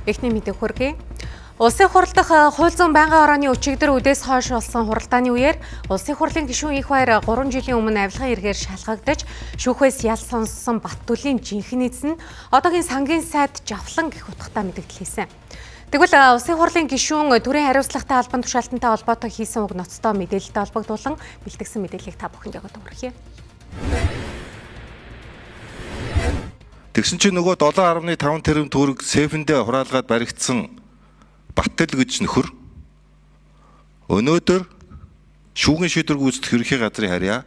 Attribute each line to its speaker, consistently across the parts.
Speaker 1: Эхний мэдээ хүргэе. Улсын хурал дахь хууль зүйн байнгын орооны өчигдөр үдээс хойш болсон хуралдааны үеэр Улсын хурлын гишүүн их баяр 3 жилийн өмнө авилгын эргээр шалгагдаж шүүхээс ял сонссон Баттүлийн жинхэнэ эзэн нь одоогийн сангийн сайд Жавхлан гэх утгатай мэдэгдэл хийсэн. Тэгвэл Улсын хурлын гишүүн төрийн хариуцлагатай албан тушаалтантай холбоотой хийсэн үг ноцтой мэдээлэлтэй холбогдуулан бэлтгэсэн мэдээллийг та бүхэнд явуулах хүргэе.
Speaker 2: Тэгсэн чинь нөгөө 7.5 тэрбум төгрөг сейфэндээ хураалгаад баригдсан Баттал гэж нөхөр өнөөдөр шүүхийн шийдвэр гүйцэтгэх ерөнхий газрын харьяа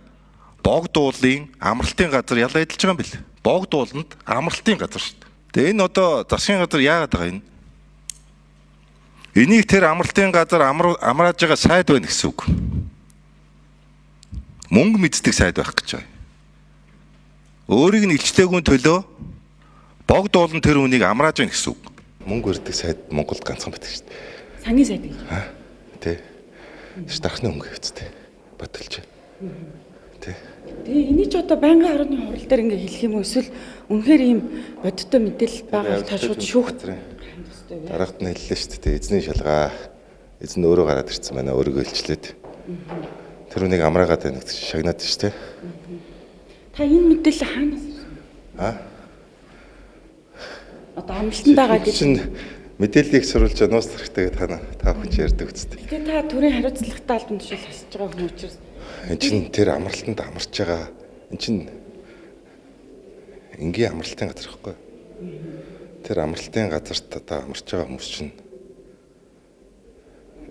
Speaker 2: богд уулын амралтын газар ялаа эдэлж байгаа юм бэл. Богд ууланд амралтын газар шүү дээ. Тэгээ энэ одоо засгийн газар яагаад байгаа юм? Энийг тэр амралтын газар амрааж байгаа сайд байна гэсэн үг. Мөнгө мэддэг сайд байх гэж байна. Өөрийг нь илчлээгүй төлөө богд уулан тэр үнийг амрааж байна гэсэн үг. Мөнгө өрдөг сайд Монголд ганцхан байдаг шүү дээ.
Speaker 3: Сангийн сайд гэж.
Speaker 2: Тэ. Тэр дархны мөнгө хэвцтэй. Баталж. Тэ.
Speaker 3: Тэгээ энийг ч одоо байнгын орны хурал дээр ингээ хэлэх юм уу эсвэл үнэхээр ийм бодиттой мэдээлэл байгаа бол та шууд шүүхт
Speaker 2: Дараагт нь хэллээ шүү дээ. Эзний шалгаа. Эзэн өөрөө гараад ирсэн байна. Өөрийгөө илчлээд. Тэр үнийг амраагаад байна гэж шагнаад шүү дээ.
Speaker 3: Та энэ мэдээлэл хаанаас авсан?
Speaker 2: А?
Speaker 3: Одоо амлалтанд байгаа гэж.
Speaker 2: Чинь мэдээллийг суруулж нууц хэрэгтэй гэдэг та бүхэн ч ярьдаг үстэй.
Speaker 3: Тэгээ та төрийн хариуцлагатай албан тушаал хасж байгаа хүн учраас
Speaker 2: энэ чинь тэр амралтанд амарч байгаа. Энэ чинь энгийн амралтын газар байхгүй. Тэр амралтын газарт одоо амарч байгаа хүмүүс чинь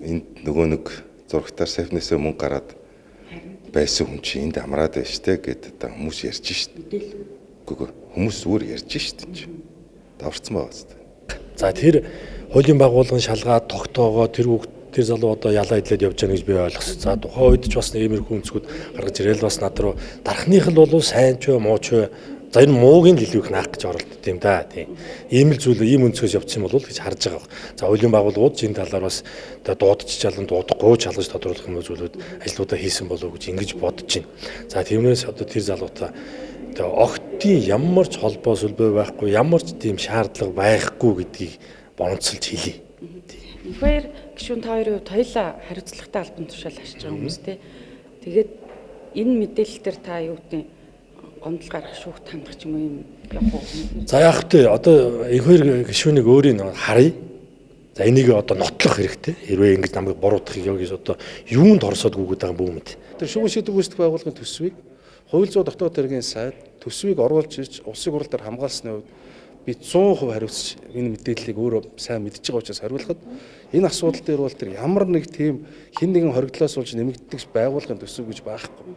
Speaker 2: энд нөгөө нэг зурагтаар сейфнээсээ мөнгө гараад байсан хүн чинь энд амраад байна штэ гэд одоо хүмүүс ярьж штэ.
Speaker 3: Мэдээлэл.
Speaker 2: Үгүй хүмүүс зүгээр ярьж штэ энэ чинь. Даварцсан байгаа зү.
Speaker 4: За тэр хуулийн байгууллагын шалгаа тогтоогоо тэр үг тэр залуу одоо ялаа идлээд явж байгаа гэж би ойлгосон. За тухайн үед ч бас нэг иймэрхүү өнцгүүд гаргаж ирээл бас над руу дархных л болов сайн ч бай муу ч бай. За энэ мууг нь илүү их наах гэж оролдод юм да. Тийм. Ийм л зүйл ийм өнцгөөс явчихсан болов гэж харж байгаа. За хуулийн байгууллагууд энэ талаар бас одоо дуудаж чалан дуудахгүй чалгаж тодруулах юм зүйлүүд ажлуудаа хийсэн болов гэж ингэж бодож байна. За тиймээс одоо тэр залуутай одоо огтын ямар ч холбоо сүлбээ байхгүй, ямар ч тийм шаардлага байхгүй гэдгийг бонцолж хэлье.
Speaker 3: Их баяр гишүүн та хоёрын хувьд хоёлаа хариуцлагатай албан тушаал хашиж байгаа хүмүүс те. Тэгээд энэ мэдээлэл дээр та юу гэдэг гомдол гаргах шүүхт хандах ч юм уу юм явах уу?
Speaker 4: За яах вэ? Одоо их хоёр гишүүнийг өөрийг харъя. За энийг одоо нотлох хэрэгтэй. Хэрвээ ингэж намайг буруутгах юм гэж одоо юунд орсоод гүгээд байгаа юм бүү мэд.
Speaker 5: Тэр шүүгэн шийдвэр гүйцэтгэх байгууллагын төсвийг хууль зүйн дотоод хэргийн сайд төсвийг оруулж ирж улсын хурал дээр хамгаалсны хувьд би 100% хариуцж энэ мэдээллийг өөрөө сайн мэдж байгаа учраас хариулахад энэ асуудал дээр бол тэр ямар нэг тийм хэн нэгэн хоригдлоос болж нэмэгддэг байгууллагын төсөв гэж байхгүй.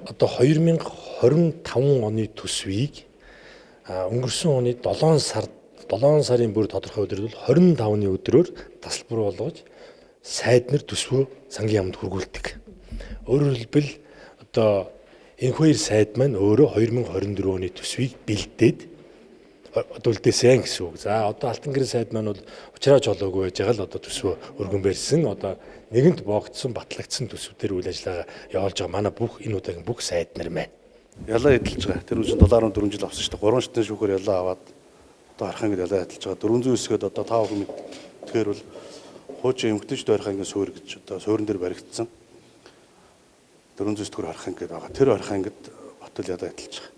Speaker 4: Одоо 2025 оны төсвийг өнгөрсөн оны 7 сард 7 сарын бүр тодорхой өдрөд бол 25-ны өдрөөр тасалбар болгож сайд нар төсвөө сангийн яамд хүргүүлдэг. Өөрөөр хэлбэл одоо энхвэр сайд маань өөрөө 2024 оны төсвийг бэлдээд одоо үлдээсэн гэсэн үг. За одоо Алтан гэрээ сайд маань бол уучраа жолоогүй байж байгаа л одоо төсвөө өргөн барьсан. Одоо нэгэнт боогдсон, батлагдсан төсвүүдээр үйл ажиллагаа явуулж байгаа манай бүх энэ удаагийн бүх сайд нар маань.
Speaker 5: Ялаа эдэлж байгаа. Тэр үн чинь 7.4 жил авсан шүү дээ. 3 шатны шүүхээр ялаа аваад одоо харах ингээд ялаа эдэлж байгаа. 409-д одоо та бүхэн мэдхээр бол хуучин эмгтээчд барих ангийн суурь гэж одоо суурин дээр баригдсан. 409 дэх харах ангид байгаа. Тэр барих ангид Баттал ялаа эдэлж байгаа.